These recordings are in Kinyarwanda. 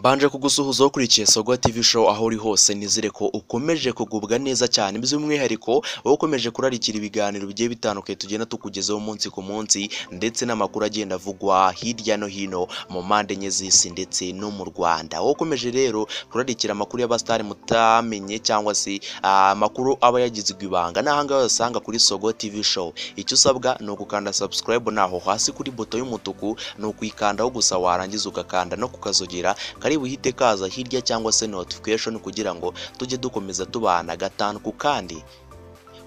Mbanje kugusuhuza ukurikiye Sogwa TV Show aho uri hose, nizere ko ukomeje kugubwa neza cyane, by'umwihariko wowe ukomeje kurarikira ibiganiro bigiye bitandukanye tugenda tukugezaho umunsi ku munsi, ndetse n'amakuru agenda avugwa hirya no hino mu mpande enye z'isi ndetse no mu Rwanda. Wowe ukomeje rero kurarikira amakuru y'abasitari mutamenye cyangwa se amakuru aba yagizwe ibanga, n'ahangaha usanga kuri Sogwa TV Show. Icyo usabwa ni ugukanda subscribe naho hasi kuri buto y'umutuku, ni ukuyikandaho gusa, warangiza ugakanda no kukazogera kari buhite kaza hirya cyangwa se notification, kugira ngo tujye dukomeza tubana gatanu ku kandi.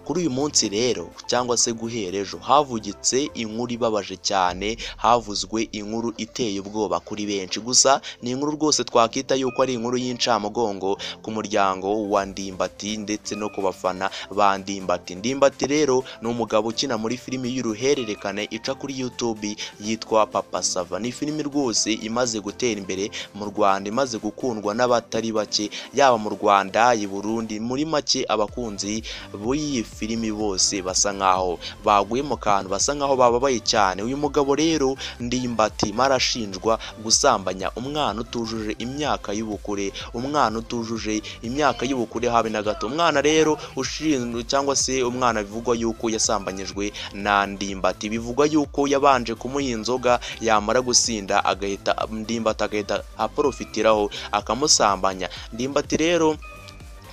Kuri uyu munsi rero cyangwa se guhera ejo havugitse inkuru ibabaje cyane, havuzwe inkuru iteye ubwoba kuri benshi. Gusa ni inkuru rwose twakita yuko ari inkuru y'incamugongo ku muryango wa Ndimbati ndetse no ku bafana ba Ndimbati. Ndimbati rero ni umugabo ukina muri filimi y'uruhererekane ica kuri YouTube yitwa Papa Sava. Ni filimi rwose imaze gutera imbere mu Rwanda, imaze gukundwa n'abatari bake, yaba mu Rwanda, i Burundi, muri make abakunzi b'iyi filimi bose basa nkaho baguye mu kantu, basa nkaho bababaye cyane. Uyu mugabo rero Ndimbati marashinjwa gusambanya umwana utujuje imyaka y'ubukure, umwana utujuje imyaka y'ubukure habe na gato. Umwana rero ushinzwe cyangwa se umwana bivugwa yuko yasambanyijwe na Ndimbati, bivugwa yuko yabanje kumuha inzoga, yamara gusinda agahita Ndimbati agahita aprofitiraho akamusambanya. Ndimbati rero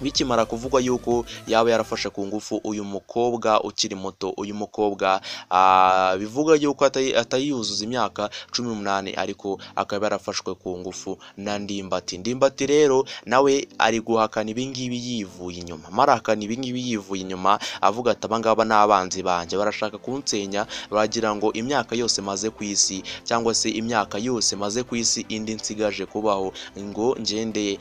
bikimara kuvugwa yuko yaba yarafashe ku ngufu uyu mukobwa ukiri muto, uyu mukobwa bivuga yuko atayuzuza imyaka 18, ariko akaba yarafashwe ku ngufu na Ndimbati. Ndimbati rero nawe ari guhakana ibingibi yivuye inyuma, marahakana ibingibi yivuye inyuma, avuga ati abangaba n'abanzi banjye barashaka kunsenya, bagira ngo imyaka yose maze ku isi cyangwa se imyaka yose maze ku isi indi nsigaje kubaho ngo ngende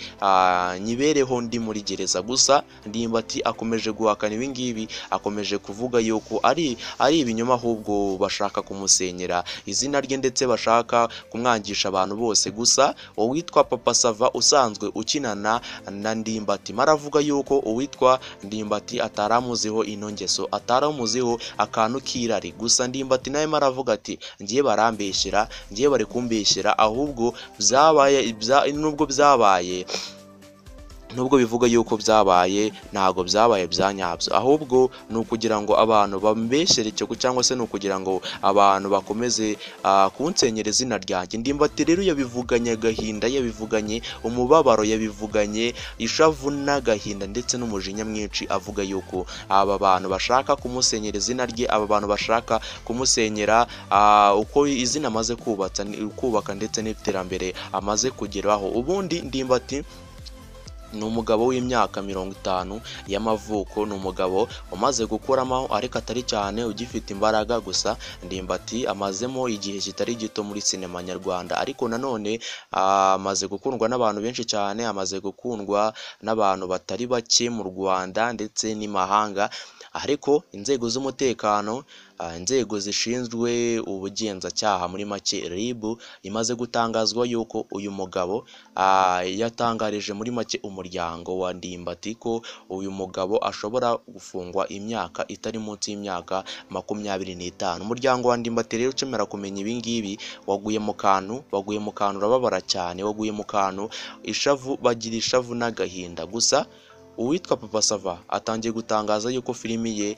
nyibereho ndi muri gereza. Gusa Ndimbati akomeje guhakana ibingibi, akomeje kuvuga yuko ari ibinyoma, ahubwo bashaka kumusenyera izina rye ndetse bashaka kumwangisha abantu bose. Gusa uwitwa Papa Sava usanzwe ukinana na Ndimbati maravuga yuko uwitwa Ndimbati ataramuziho ino ngeso, ataramuziho akantu k'irari. Gusa Ndimbati nawe maravuga ati ngiye barambeshyera, ngiye bari kumbeshyera, ahubwo byabaye nubwo byabaye, nubwo bivuga yuko byabaye, ntago byabaye byanyabyo, ahubwo ni ukugira ngo abantu bambeshyere icyo, cyangwa se ni ukugira ngo abantu bakomeze kunsenyera izina ryanjye. Ndimbati rero yabivuganye agahinda, yabivuganye umubabaro, yabivuganye ishavu n'agahinda ndetse n'umujinya mwinshi, avuga yuko aba bantu bashaka kumusenyera izina rye, aba bantu bashaka kumusenyera uko izina amaze kubaka ndetse n'iterambere amaze kugeraho. Ubundi Ndimbati ni umugabo w'imyaka 50 y'amavuko, ni umugabo umaze gukuramo ariko atari cyane, ugifite imbaraga. Gusa Ndimbati amazemo igihe kitari gito muri sinema nyarwanda, ariko nanone amaze gukundwa n'abantu benshi cyane, amaze gukundwa n'abantu batari bake mu Rwanda ndetse n'imahanga. Ariko inzego z'umutekano, inzego zishinzwe ubugenzacyaha muri make RIB, imaze gutangazwa yuko uyu mugabo yatangarije muri make umuryango wa Ndimbati ko uyu mugabo ashobora gufungwa imyaka itari munsi y'imyaka 25. Umuryango wa Ndimbati rero ukemera kumenya ibingibi waguye mu kantu, waguye mu kantu, urababara cyane, waguye mu kantu, ishavu, bagira ishavu n'agahinda. Gusa uwitwa Papa Sava atangiye gutangaza yuko filimi ye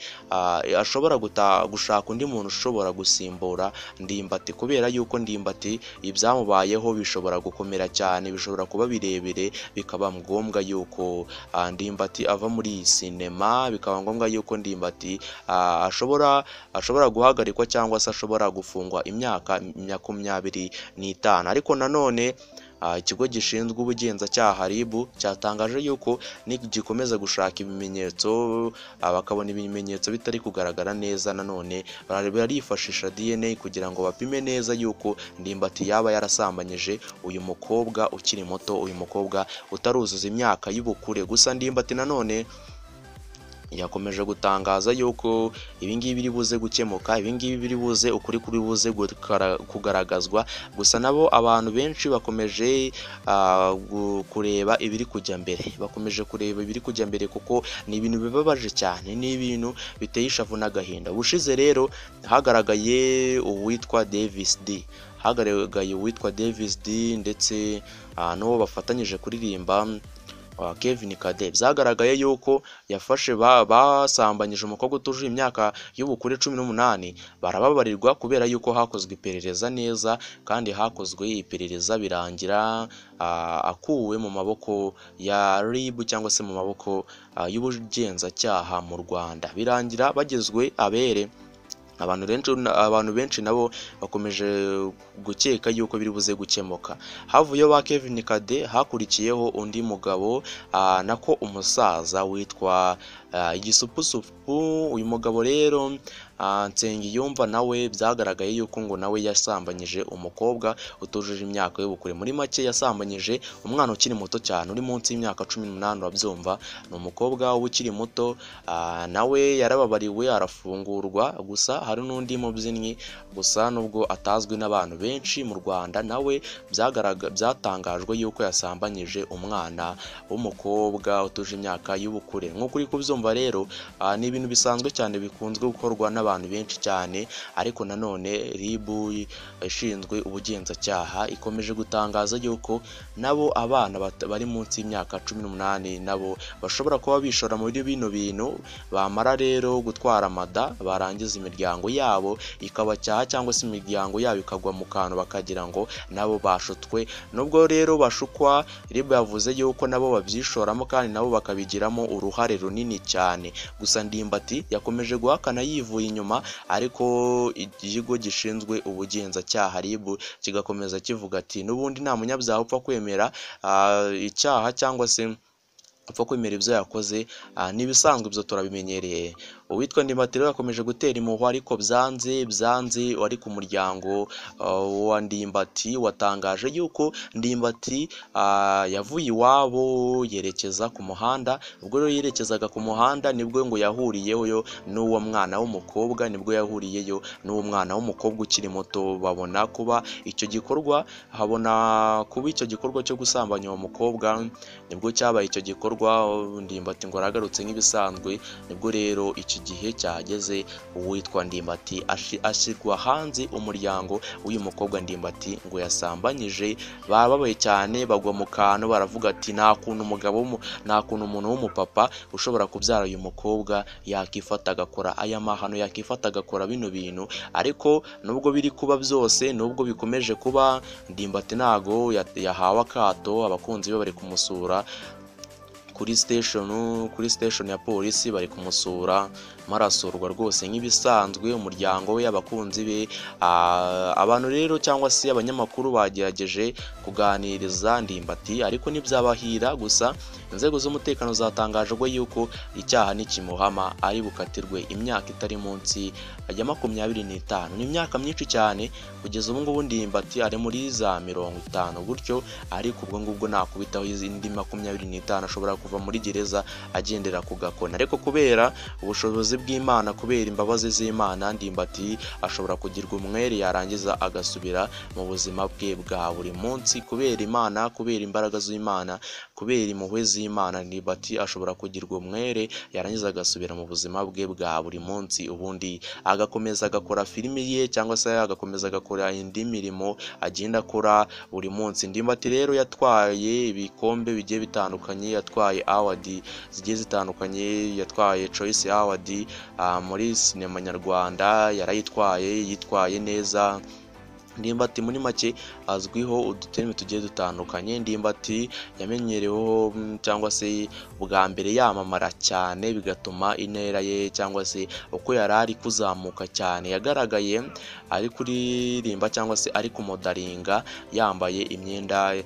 ashobora gushaka undi muntu ushobora gusimbura Ndimbati, kubera yuko Ndimbati ibyamubayeho bishobora gukomera cyane, bishobora kuba birebire, bikaba ngombwa yuko Ndimbati ava muri iyi sinema, bikaba ngombwa yuko Ndimbati ashobora guhagarikwa cyangwa se ashobora gufungwa imyaka 25. Ariko nanone ikigo gishinzwe ubugenzacyaha RIB cyatangaje yuko nigikomeza gushaka ibimenyetso, bakabona ibimenyetso bitari kugaragara neza, nanone barifashisha DNA kugira ngo bapime neza yuko Ndimbati yaba yarasambanyije uyu mukobwa ukiri muto, uyu mukobwa utaruzuza imyaka y'ubukure. Gusa Ndimbati nanone yakomeje gutangaza yuko ibingibi biri buze gukemuka, ibingibi biri buze, ukuri kuri buze kugaragazwa. Gusa nabo abantu benshi bakomeje kureba ibiri kujya mbere, bakomeje kureba ibiri kujya mbere kuko ni ibintu bibabaje cyane, ni ibintu biteye ishavu n'agahinda. Ubushize rero hagaragaye uwitwa Davis D, hagaragaye uwitwa Davis D ndetse n'uwo bafatanyije kuririmba Kevin Kade. Byagaragaye yuko yafashe basambanyije umukobwa utujuje imyaka y'ubukure 18, barababarirwa kubera yuko hakozwe iperereza neza, kandi hakozwe iperereza birangira akuwe mu maboko ya RIB cyangwa se mu maboko y'ubugenzacyaha mu Rwanda, birangira bagezwe abere. Abantu benshi nabo bakomeje gukeka yuko biri buze gukemuka. Havuyeho ba Kevin Kade, hakurikiyeho undi mugabo, nako umusaza witwa Igisupusupu. Uyu mugabo rero Nsengiyumva nawe byagaragaye yuko ngo nawe yasambanyije umukobwa utujuje imyaka y'ubukure. Muri make yasambanyije umwana ukiri muto cyane uri munsi y'imyaka 18, urabyumva, ni umukobwa ukiri muto, nawe yarababariwe arafungurwa. Gusa hari n'undi mubyinnyi gusa nubwo atazwi n'abantu benshi mu Rwanda, nawe byatangajwe yuko yasambanyije umwana w'umukobwa utuje imyaka y'ubukure. Nk'uko uri kubyumva rero, ni ibintu bisanzwe cyane bikunzwe gukorwa n'abantu benshi cyane, ariko nanone RIB ishinzwe ubugenzacyaha ikomeje gutangaza yuko nabo abana bari munsi y'imyaka 18 nabo bashobora kuba bishora muri bino bintu, bamara rero gutwara amada barangiza imiryango yabo ikabacyaha cyangwa se imiryango yabo ikagwa mu kantu bakagira ngo nabo bashutswe. Nubwo rero bashukwa, RIB yavuze yuko nabo babyishoramo kandi nabo bakabigiramo uruhare runini cyane. Gusa Ndimbati yakomeje guhakana yivuye inyuma, ariko ikigo gishinzwe ubugenzacyaha RIB kigakomeza kivuga ati n'ubundi nta munyabyaha upfa kwemera icyaha cyangwa se upfa kwemera ibyo yakoze, n'ibisanzwe ibyo turabimenyereye. Uwitwa Ndimbati rero yakomeje gutera impuhwe, ariko byanze wari ku muryango wa Ndimbati watangaje yuko Ndimbati yavuye iwabo yerekeza ku muhanda. Ubwo rero yerekezaga ku muhanda nibwo ngo yahuriyeyo n'uwo mwana w'umukobwa, nibwo yahuriyeyo n'uwo mwana w'umukobwa ukiri muto, babona kuba icyo gikorwa, habona kuba icyo gikorwa cyo gusambanya uwo mukobwa, nibwo cyabaye icyo gikorwa. Ndimbati ngo aragarutse nk'ibisanzwe, nibwo rero iki gihe cyageze uwitwa Ndimbati ashyirwa hanze. Umuryango w'uyu mukobwa Ndimbati ngo yasambanyije bababaye cyane, bagwa mu kantu, baravuga ati nta kuntu umugabo, nta kuntu umuntu w'umupapa ushobora kubyara uyu mukobwa yakifata agakora aya mahano, yakifata agakora bino bintu. Ariko nubwo biri kuba byose, nubwo bikomeje kuba, Ndimbati ntago yahawe akato, abakunzi be bari kumusura kuri station ya polisi, bari kumusura, marasurwa rwose nk'ibisanzwe, umuryango we, abakunzi be. Abantu rero cyangwa se abanyamakuru bagerageje kuganiriza Ndimbati ariko ntibyabahira. Gusa inzego z'umutekano zatangaje yuko icyaha nikimuhama ari bukatirwe imyaka itari munsi ya 25. Ni imyaka myinshi cyane, kugeza ubu ngubu Ndimbati ari muri za 50 gutyo, ariko ubwo ngubwo nakubitaho izindi 25 ashobora kuva muri gereza agendera ku gakona. Ariko kubera ubushobozi bw'Imana, kubera imbabazi z'Imana, Ndimbati ashobora kugirwa umwere yarangiza agasubira mu buzima bwe bwa buri munsi. Kubera Imana, kubera imbaraga z'Imana, kubera impuhwe z'Imana, Ndimbati ashobora kugirwa umwere yarangiza agasubira mu buzima bwe bwa buri munsi, ubundi agakomeza agakora filimi ye cyangwa se agakomeza agakora indi mirimo agenda akora buri munsi. Ndimbati rero yatwaye ibikombe bigiye bitandukanye, yatwaye award zigiye zitandukanye, yatwaye Choice Award muri sinema nyarwanda, yarayitwaye, yitwaye neza. Ndimbati muri make azwiho uduterime tugiye dutandukanye. Ndimbati yamenyereweho cyangwa se bwa mbere yamamara cyane, bigatuma intera ye cyangwa se uko yari ari kuzamuka cyane, yagaragaye ari kuririmba cyangwa se ari kumodaringa yambaye imyenda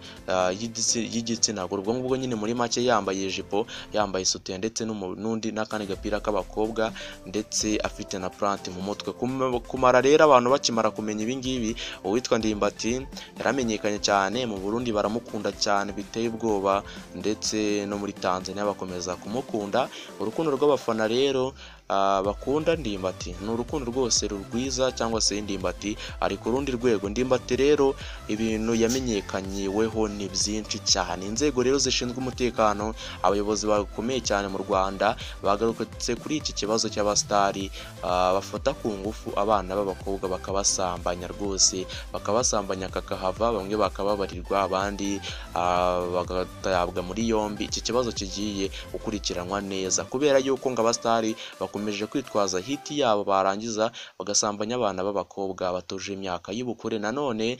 y'igitsina gore. Ubwo ngubwo nyine muri make yambaye ijipo, yambaye isutiye ndetse n'undi n'akandi gapira k'abakobwa, ndetse afite na plante mu mutwe. Kumara rero abantu bakimara kumenya ibi ngibi, Uwitwa Ndimbati yaramenyekanye cyane mu Burundi, baramukunda cyane biteye ubwoba, ndetse no muri Tanzania bakomeza kumukunda. Urukundo rw'abafana rero bakunda Ndimbati ni urukundo rwose rwiza, cyangwa se Ndimbati ari ku rundi rwego. Ndimbati rero ibintu yamenyekaniweho ni byinshi cyane. Inzego rero zishinzwe umutekano, abayobozi bakomeye cyane mu Rwanda bagarutse kuri iki kibazo cy'abasitari bafata ku ngufu abana b'abakobwa bakabasambanya rwose, bakabasambanya kakahava, bamwe bakababarirwa, abandi bagatabwa muri yombi. Iki kibazo kigiye gukurikiranwa neza kubera yuko ngo abasitari bakomeje kwitwaza hiti yabo, barangiza bagasambanya abana b'abakobwa batuje imyaka y'ubukure. Nanone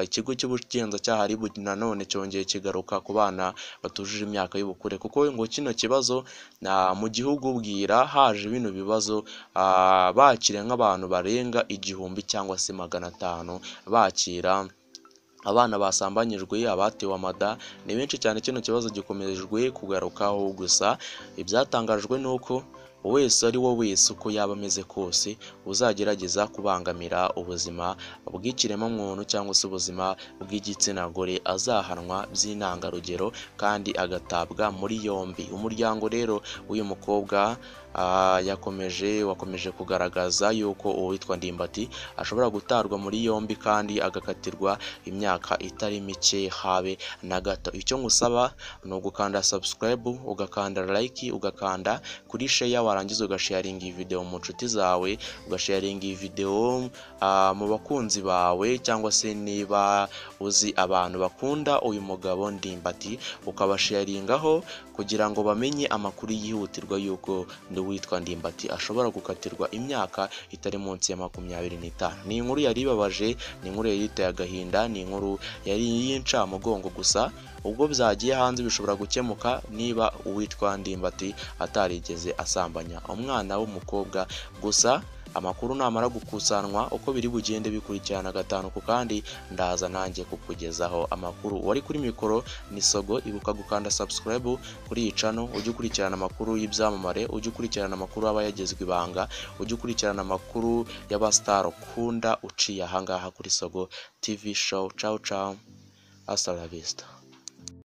ikigo cy'ubugenzacyaha RIB nanone cyongeye kigaruka ku bana batujuje imyaka y'ubukure, kuko ngo kino kibazo mu gihugu bwira haje bino bibazo bakira nk'abantu barenga 1000 cyangwa se 500 bakira abana basambanyijwe, abatewe amada ni benshi cyane. Kino kibazo gikomejwe kugarukaho, gusa ibyatangajwe nuko wese ari wo wese uko yaba ameze kose uzagerageza kubangamira ubuzima bw'ikiremwamuntu cyangwa se ubuzima bw'igitsina gore azahanwa by'intangarugero kandi agatabwa muri yombi. Umuryango rero w'uyu mukobwa wakomeje kugaragaza yuko uwitwa Ndimbati ashobora gutarwa muri yombi kandi agakatirwa imyaka itari mike habe na gato. Icyo ngusaba ni ugukanda subscribe, ugakanda like, ugakanda kuri share, warangiza ugasharinga iyi video mu nshuti zawe, ugasharinga iyi video mu bakunzi bawe, cyangwa se niba uzi abantu bakunda uyu mugabo Ndimbati ukabasharingaho kugira ngo bamenye amakuru yihutirwa yuko witwa Ndimbati ashobora gukatirwa imyaka itari munsi ya 25. Ni inkuru yari ibabaje, ni inkuru yari iteye agahinda, ni inkuru yari y'incamugongo, gusa ubwo byagiye hanze bishobora gukemuka niba uwitwa Ndimbati atarigeze asambanya umwana w'umukobwa. Gusa amakuru namara gukusanwa uko biri bugende bikurikirana gatanu ku kandi, ndaza nanjye kukugezaho amakuru. Wari kuri mikoro ni Sogo, ibuka gukanda subscribe kuri iyi channel, ujye ukurikirana amakuru y'ibyamamare, ujye ukurikirana amakuru aba yagezwe ibanga, ujye ukurikirana amakuru y'abastar ukunda uciye ahangaha kuri Sogo TV show. Ciao ciao, hasta la vista.